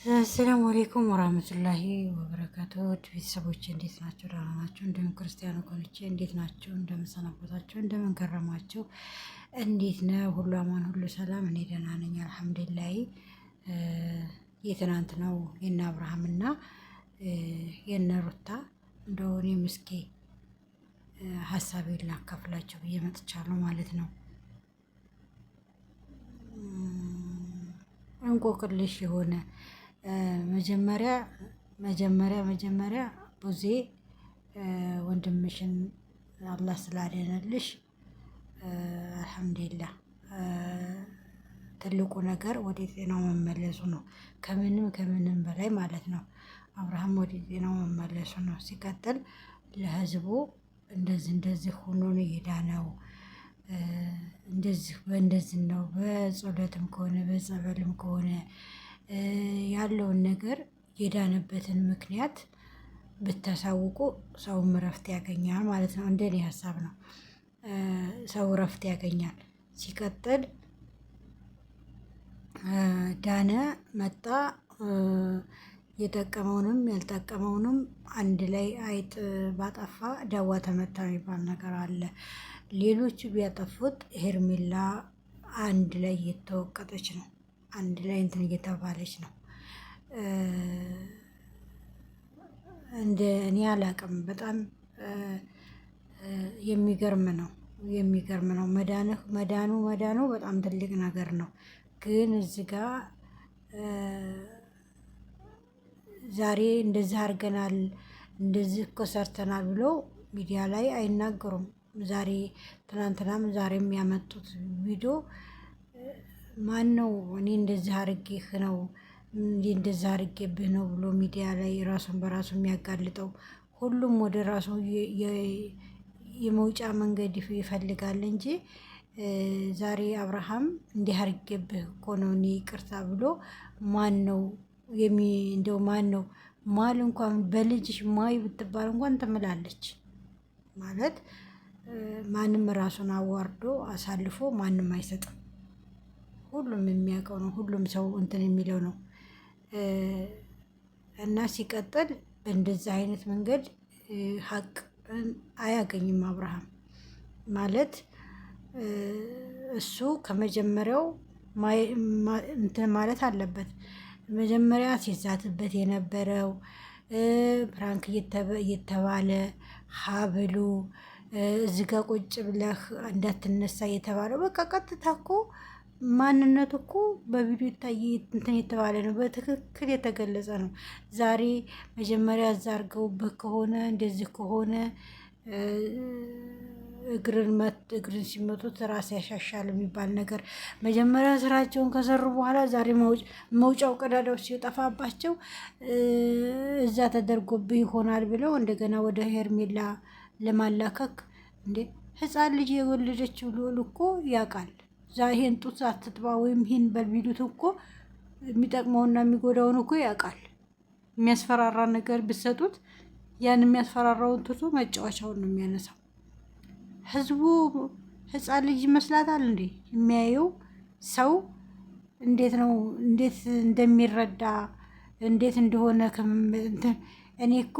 አሰላሙ አሌይኩም ወራህመቱላሂ ወበረካቱ። ውድ ቤተሰቦች እንዴት ናቸው? ደህና ናቸው? እንዲሁም ክርስቲያን ወገኖቼ እንዴት ናቸው? እንደምን ሰነበታችሁ? እንደምን ከረማችሁ? እንዴት ነው? ሁሉ አማን፣ ሁሉ ሰላም። እኔ ደህና ነኝ አልሐምዱሊላህ። የትናንት ነው የነ አብርሃምና የነ ሩታ እንደው እኔም እስኪ ሀሳቤን ላካፍላችሁ ብዬ መጥቻለሁ ማለት ነው። እንቆቅልሽ የሆነ መጀመሪያ መጀመሪያ መጀመሪያ ቡዜ ወንድምሽን አላህ ስላደነልሽ አልሐምዱሊላህ። ትልቁ ነገር ወደ ጤናው መመለሱ ነው። ከምንም ከምንም በላይ ማለት ነው። አብርሃም ወደ ጤናው መመለሱ ነው። ሲቀጥል ለህዝቡ እንደዚህ እንደዚህ ሆኖ ነው የዳነው፣ እንደዚህ በእንደዚህ ነው፣ በጸሎትም ከሆነ በጸበልም ከሆነ ያለውን ነገር የዳነበትን ምክንያት ብታሳውቁ ሰውም እረፍት ያገኛል ማለት ነው። እንደኔ ሀሳብ ነው። ሰው እረፍት ያገኛል። ሲቀጥል ዳነ መጣ የጠቀመውንም ያልጠቀመውንም አንድ ላይ አይጥ ባጠፋ ዳዋ ተመታ የሚባል ነገር አለ። ሌሎቹ ቢያጠፉት ሄርሜላ አንድ ላይ እየተወቀጠች ነው። አንድ ላይ እንትን እየተባለች ነው። እንደ እኔ አላቅም። በጣም የሚገርም ነው የሚገርም ነው። መዳንህ መዳኑ መዳኑ በጣም ትልቅ ነገር ነው። ግን እዚህ ጋ ዛሬ እንደዚህ አድርገናል እንደዚህ እኮ ሰርተናል ብለው ሚዲያ ላይ አይናገሩም። ዛሬ ትናንትናም ዛሬም ያመጡት ቪዲዮ ማን ነው እኔ እንደዚህ አርጌህ ነው እንደዚህ አርጌብህ ነው ብሎ ሚዲያ ላይ ራሱን በራሱ የሚያጋልጠው? ሁሉም ወደ ራሱ የመውጫ መንገድ ይፈልጋል እንጂ ዛሬ አብርሃም እንዲህ አርጌብህ እኮ ነው እኔ ይቅርታ ብሎ ማን ነው እንደው ማን ነው ማል እንኳን በልጅሽ ማይ ብትባል እንኳን ትምላለች ማለት ማንም ራሱን አዋርዶ አሳልፎ ማንም አይሰጥም። ሁሉም የሚያውቀው ነው። ሁሉም ሰው እንትን የሚለው ነው። እና ሲቀጥል በእንደዚህ አይነት መንገድ ሀቅ አያገኝም አብርሃም ማለት እሱ ከመጀመሪያው እንትን ማለት አለበት። መጀመሪያ ሲዛትበት የነበረው prank እየተባለ ሀብሉ እዚህ ጋ ቁጭ ብለህ እንዳትነሳ እየተባለው በቃ ቀጥታ እኮ ማንነቱ እኮ በቪዲዮ ይታይ እንትን የተባለ ነው፣ በትክክል የተገለጸ ነው። ዛሬ መጀመሪያ እዛ አድርገውብህ ከሆነ እንደዚህ ከሆነ እግርን እግርን ሲመቱት ራስ ያሻሻል የሚባል ነገር መጀመሪያ ስራቸውን ከሰሩ በኋላ ዛሬ መውጫው ቀዳዳው ሲጠፋባቸው እዛ ተደርጎብህ ይሆናል ብለው እንደገና ወደ ሄርሜላ ለማላከክ እንዴ ህፃን ልጅ የወለደችው ልዑል እኮ ያውቃል። ይሄን ጡት አትጥባ ወይም ይሄን በል ቢሉት እኮ የሚጠቅመውና የሚጎዳውን እኮ ያውቃል። የሚያስፈራራ ነገር ብትሰጡት ያን የሚያስፈራራውን ትቶ መጫወቻውን ነው የሚያነሳው። ህዝቡ ህፃን ልጅ ይመስላታል እንዴ? የሚያየው ሰው እንዴት ነው እንዴት እንደሚረዳ እንዴት እንደሆነ እኔ እኮ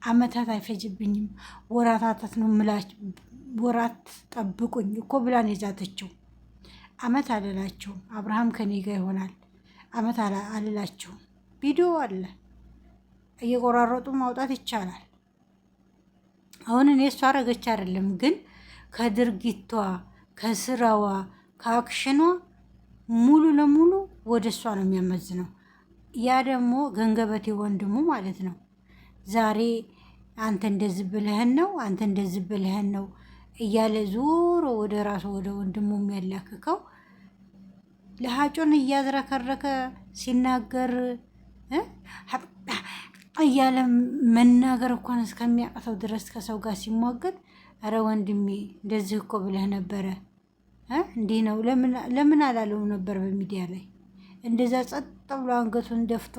አመታት አይፈጅብኝም ወራታታት ነው ምላች ወራት ጠብቁኝ እኮ ብላን የዛተችው። አመት አልላችሁም። አብርሃም ከኔ ጋር ይሆናል። አመት አልላችሁም። ቪዲዮ አለ፣ እየቆራረጡ ማውጣት ይቻላል። አሁን እኔ እሷ አረገች አይደለም፣ ግን ከድርጊቷ ከስራዋ ከአክሽኗ ሙሉ ለሙሉ ወደ እሷ ነው የሚያመዝነው። ያ ደግሞ ገንገበቴ ወንድሙ ማለት ነው። ዛሬ አንተ እንደዚህ ብለህን ነው አንተ እንደዚህ ብለህን ነው እያለ ዞሮ ወደ ራሱ ወደ ወንድሙ የሚያላክከው ለሀጩን እያዝረከረከ ሲናገር እያለ መናገር እንኳን እስከሚያቅተው ድረስ ከሰው ጋር ሲሟገት፣ እረ ወንድሜ እንደዚህ እኮ ብለህ ነበረ እንዲህ ነው ለምን አላለውም ነበር በሚዲያ ላይ እንደዛ ጸጥ ብሎ አንገቱን ደፍቶ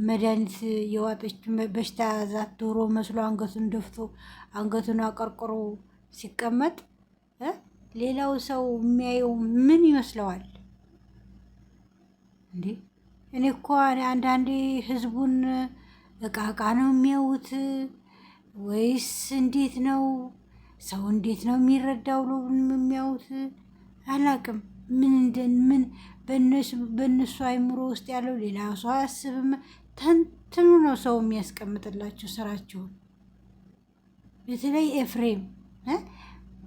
መድኃኒት የዋጠች በሽታ ያዛት ዶሮ መስሎ አንገቱን ደፍቶ አንገቱን አቀርቅሮ ሲቀመጥ ሌላው ሰው የሚያየው ምን ይመስለዋል እንዴ? እኔ እኮ አንዳንዴ ህዝቡን እቃ እቃ ነው የሚያዩት ወይስ እንዴት ነው? ሰው እንዴት ነው የሚረዳው? ብሎ የሚያዩት አላቅም። ምን ምን በእነሱ አይምሮ ውስጥ ያለው ሌላ ሰው አያስብም። ተንትኑ ነው ሰው የሚያስቀምጥላቸው ስራቸውን። በተለይ ኤፍሬም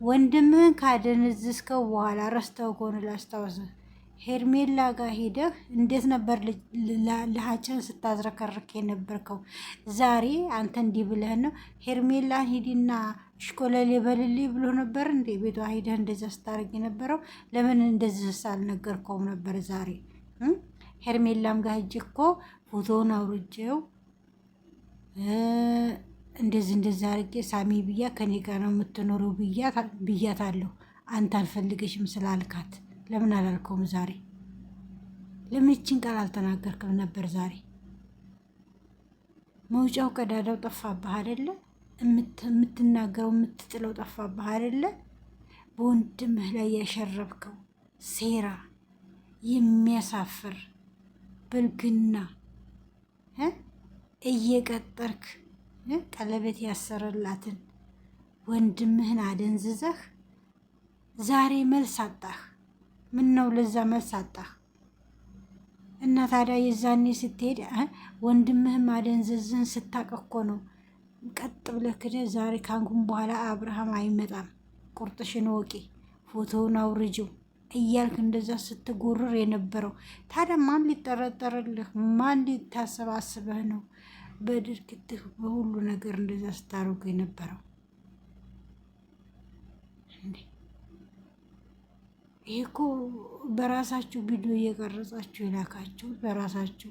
ወንድምህን ካደነዝዝከው በኋላ ረስተው ከሆነ ላስታውስህ፣ ሄርሜላ ጋር ሄደህ እንዴት ነበር ለሀጭን ስታዝረከርክ የነበርከው? ዛሬ አንተ እንዲህ ብለህ ነው ሄርሜላን ሂዲና እሽኮለሌ በልልኝ ብሎ ነበር እንዴ? ቤቷ ሄደህ እንደዚያ ስታደርግ የነበረው ለምን እንደዚህ ሳልነገርከውም ነበር? ዛሬ ሄርሜላም ጋር ሂጅ እኮ ፎቶውን አውርጄው እንደዚህ እንደዚህ አድርጌ ሳሚ ብያ ከኔ ጋር ነው የምትኖረው ብያታለሁ። አንተ አልፈልገሽም ስላልካት ለምን አላልከውም? ዛሬ ለምን ይችን ቃል አልተናገርክም ነበር? ዛሬ መውጫው ቀዳዳው ጠፋብህ አይደለ? የምትናገረው የምትጥለው ጠፋብህ አይደለ? በወንድምህ ላይ ያሸረብከው ሴራ የሚያሳፍር ብልግና እየቀጠርክ ቀለበት ያሰረላትን ወንድምህን አደንዝዘህ ዛሬ መልስ አጣህ። ምን ነው ለዛ መልስ አጣህ? እና ታዲያ የዛኔ ስትሄድ ወንድምህን ማደንዘዝህን ስታቅ እኮ ነው ቀጥ ብለህ ክደህ ዛሬ ካንኩን በኋላ አብርሃም አይመጣም፣ ቁርጥሽን ወቂ፣ ፎቶውን አውርጂው እያልክ እንደዛ ስትጎርር የነበረው ታዲያ ማን ሊጠረጠርልህ ማን ሊታሰባስበህ ነው? በድርጊትህ በሁሉ ነገር እንደዛ ስታደርጉ የነበረው እንዴ? ይሄ እኮ በራሳችሁ ቪዲዮ እየቀረጻችሁ የላካችሁት በራሳችሁ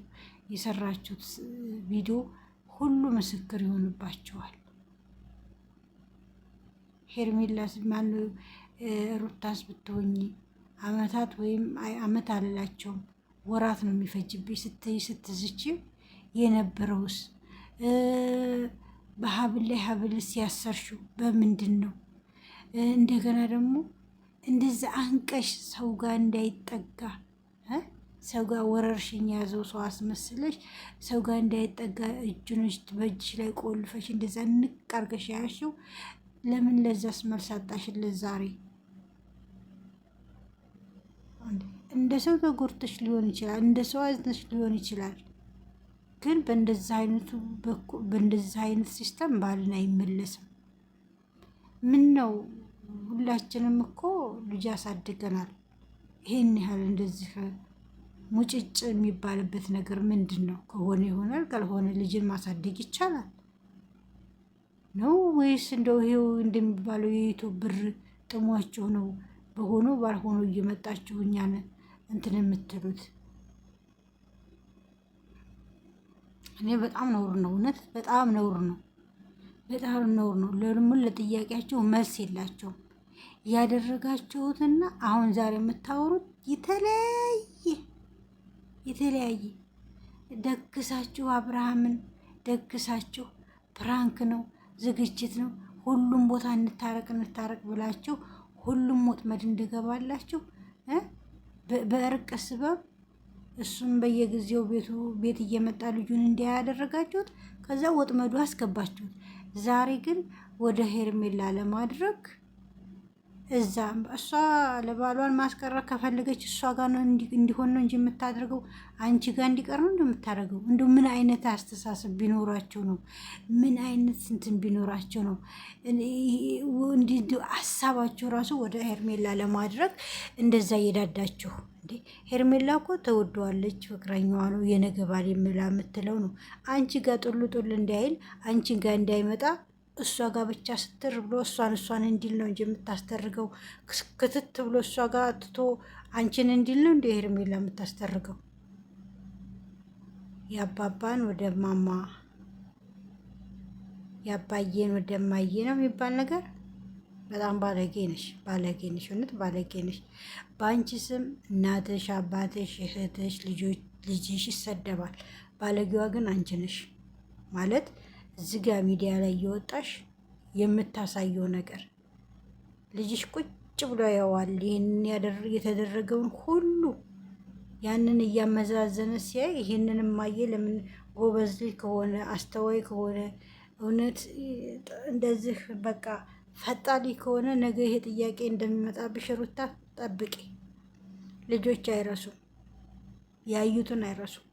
የሰራችሁት ቪዲዮ ሁሉ ምስክር ይሆንባችኋል። ሄርሜላስ ማነው ሩታስ ብትሆኚ አመታት ወይም አመት አልላቸውም ወራት ነው የሚፈጅብኝ ስትይ ስትዝች የነበረውስ በሀብል ላይ ሀብል ሲያሰርሽው በምንድን ነው? እንደገና ደግሞ እንደዛ አንቀሽ ሰው ጋር እንዳይጠጋ ሰው ጋር ወረርሽኝ የያዘው ሰው አስመስለሽ ሰው ጋር እንዳይጠጋ እጁን በእጅሽ ላይ ቆልፈሽ እንደዛ ንቅ አርገሽ ያልሽው ለምን? ለዛስ መልስ አጣሽለት ዛሬ። እንደ ሰው ተጎድተሽ ሊሆን ይችላል፣ እንደ ሰው አዝነሽ ሊሆን ይችላል። ግን በእንደዚህ አይነቱ በእንደዚህ አይነት system ባልን አይመለስም። ምን ነው ሁላችንም እኮ ልጅ ያሳድገናል። ይሄን ያህል እንደዚህ ሙጭጭ የሚባልበት ነገር ምንድን ነው? ከሆነ ይሆናል፣ ካልሆነ ልጅን ማሳደግ ይቻላል ነው ወይስ እንደው ይሄው እንደሚባለው የዩቱብ ብር ጥሟችሁ ነው በሆኖ ባልሆኖ እየመጣችሁ እኛን እንትን የምትሉት? እኔ በጣም ነውር ነው፣ እውነት በጣም ነውር ነው። በጣም ነውር ነው። ለምን ለጥያቄያቸው መልስ የላቸውም። ያደረጋችሁትና አሁን ዛሬ የምታወሩት የተለያየ የተለያየ ደግሳችሁ አብርሃምን ደግሳችሁ prank ነው ዝግጅት ነው ሁሉም ቦታ እንታረቅ እንታረቅ ብላችሁ ሁሉም ወጥመድ እንደገባላችሁ በእርቅ ስበብ እሱም በየጊዜው ቤቱ ቤት እየመጣ ልጁን እንዲያ ያደረጋችሁት፣ ከዛ ወጥመዱ አስገባችሁት። ዛሬ ግን ወደ ሄርሜላ ለማድረግ እዛ እሷ ለባሏን ማስቀረት ከፈለገች እሷ ጋር ነው እንዲሆን ነው እንጂ የምታደርገው አንቺ ጋር እንዲቀር ነው እንደምታደርገው። እንዲ ምን አይነት አስተሳሰብ ቢኖራቸው ነው? ምን አይነት እንትን ቢኖራቸው ነው? እንዲ ሀሳባችሁ ራሱ ወደ ሄርሜላ ለማድረግ እንደዛ እየዳዳችሁ እንዴ? ሄርሜላ እኮ ተወደዋለች፣ ፍቅረኛዋ ነው፣ የነገ ባል የምላ የምትለው ነው። አንቺ ጋር ጡል ጡል እንዳይል አንቺ ጋር እንዳይመጣ እሷ ጋር ብቻ ስትር ብሎ እሷን እሷን እንዲል ነው እንጂ የምታስተርገው ክትት ብሎ እሷ ጋር ትቶ አንቺን እንዲል ነው እንደ ሄርሜላ የምታስተርገው። የአባባን ወደ ማማ የአባዬን ወደ ማዬ ነው የሚባል ነገር። በጣም ባለጌ ነሽ፣ ባለጌ ነሽ፣ እውነት ባለጌ ነሽ። በአንቺ ስም እናትሽ፣ አባትሽ፣ እህትሽ፣ ልጅሽ ይሰደባል። ባለጌዋ ግን አንቺ ነሽ ማለት ዝጋ ሚዲያ ላይ እየወጣሽ የምታሳየው ነገር ልጅሽ ቁጭ ብሎ ያዋል። ይህን የተደረገውን ሁሉ ያንን እያመዛዘነ ሲያይ ይህንን ማየ ለምን ጎበዝ ልጅ ከሆነ አስተዋይ ከሆነ እውነት እንደዚህ በቃ ፈጣሪ ከሆነ ነገ ይሄ ጥያቄ እንደሚመጣብሽ ሩታ ጠብቂ። ልጆች አይረሱም፣ ያዩትን አይረሱም።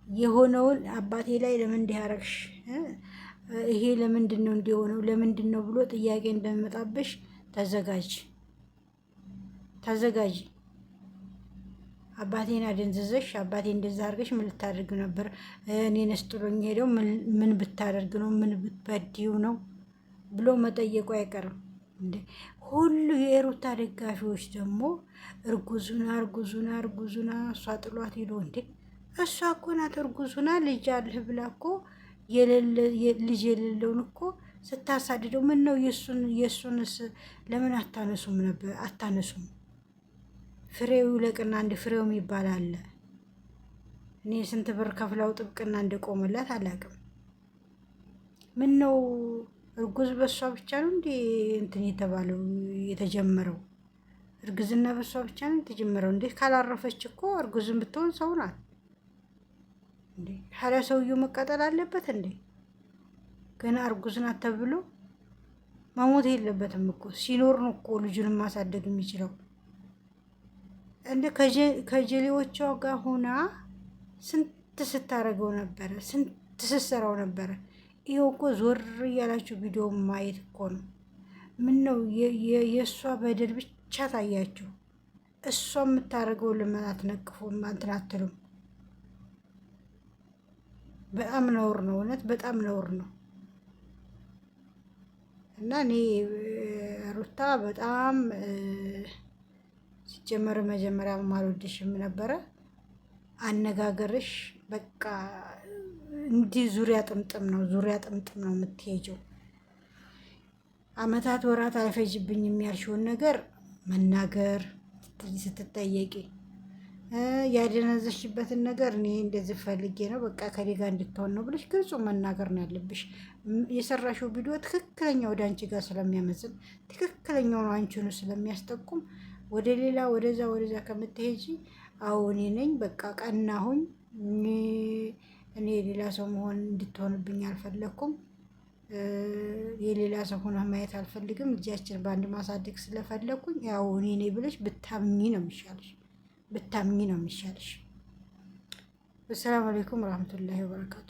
የሆነውን አባቴ ላይ ለምን እንዲህ አደረግሽ፣ ይሄ ለምንድን ነው እንዲሆነው ለምንድን ነው ብሎ ጥያቄ እንደሚመጣብሽ ተዘጋጅ፣ ተዘጋጅ። አባቴን አደንዝዘሽ አባቴ እንደዛ አድርገሽ ምን ልታደርግ ነበር? እኔን ጥሎኝ ሄደው ምን ብታደርግ ነው? ምን ብትበድይው ነው ብሎ መጠየቁ አይቀርም። እንዴ ሁሉ የሩታ ደጋፊዎች ደግሞ እርጉዙና እርጉዙና እርጉዙና እሷ ጥሏት ሄዶ እንዴ እሷ እኮ ናት እርጉዙና ልጅ አለህ ብላ እኮ ልጅ የሌለውን እኮ ስታሳድደው ምን ነው የእሱንስ ለምን አታነሱም ነበር? አታነሱም። ፍሬው ይለቅና አንድ ፍሬው የሚባል አለ። እኔ ስንት ብር ከፍላው ጥብቅና እንደቆመላት አላውቅም። ምን ነው እርጉዝ በእሷ ብቻ ነው እንዴ እንትን የተባለው የተጀመረው? እርግዝና በእሷ ብቻ ነው የተጀመረው እንዴ? ካላረፈች እኮ እርጉዝን ብትሆን ሰው ናት እንዴ? ታዲያ ሰውየው መቃጠል አለበት እንዴ? ገና እርጉዝ ናት ተብሎ መሞት የለበትም እኮ። ሲኖር ነው እኮ ልጁን ማሳደግ የሚችለው። እንደ ከጀሌዎቿ ጋር ሆና ስንት ስታደርገው ነበረ፣ ስንት ስትሰራው ነበረ። ይኸው እኮ ዞር እያላችሁ ቪዲዮ ማየት እኮ ነው። ምን ነው የእሷ በደል ብቻ ታያችሁ። እሷ የምታደርገው ለምን አትነቅፉም? እንትን አትሉም? በጣም ነውር ነው፣ እውነት በጣም ነውር ነው። እና እኔ ሩታ በጣም ሲጀመር መጀመሪያ አልወድሽም ነበረ። አነጋገርሽ በቃ እንዲህ ዙሪያ ጥምጥም ነው፣ ዙሪያ ጥምጥም ነው የምትሄጀው። አመታት ወራት አይፈጅብኝም ያልሽውን ነገር መናገር ስትጠየቂ ያደነዘሽበትን ነገር እኔ እንደዚህ ፈልጌ ነው በቃ ከኔ ጋር እንድትሆን ነው ብለሽ ግልጹ መናገር ነው ያለብሽ። የሰራሽው ቪዲዮ ትክክለኛ ወደ አንቺ ጋር ስለሚያመዝን ትክክለኛውን አንቺኑ ስለሚያስጠቁም ወደ ሌላ ወደዛ ወደዛ ከምትሄጂ አዎ እኔ ነኝ በቃ ቀናሁኝ፣ እኔ የሌላ ሰው መሆን እንድትሆንብኝ አልፈለግኩም። የሌላ ሰው ሆነ ማየት አልፈልግም። ልጃችን በአንድ ማሳደግ ስለፈለግኩኝ ያው እኔ ነኝ ብለሽ ብታምኚ ነው የሚሻልሽ፣ ብታምኚ ነው የሚሻልሽ። አሰላሙ አለይኩም ወራህመቱላሂ ወበረካቱ።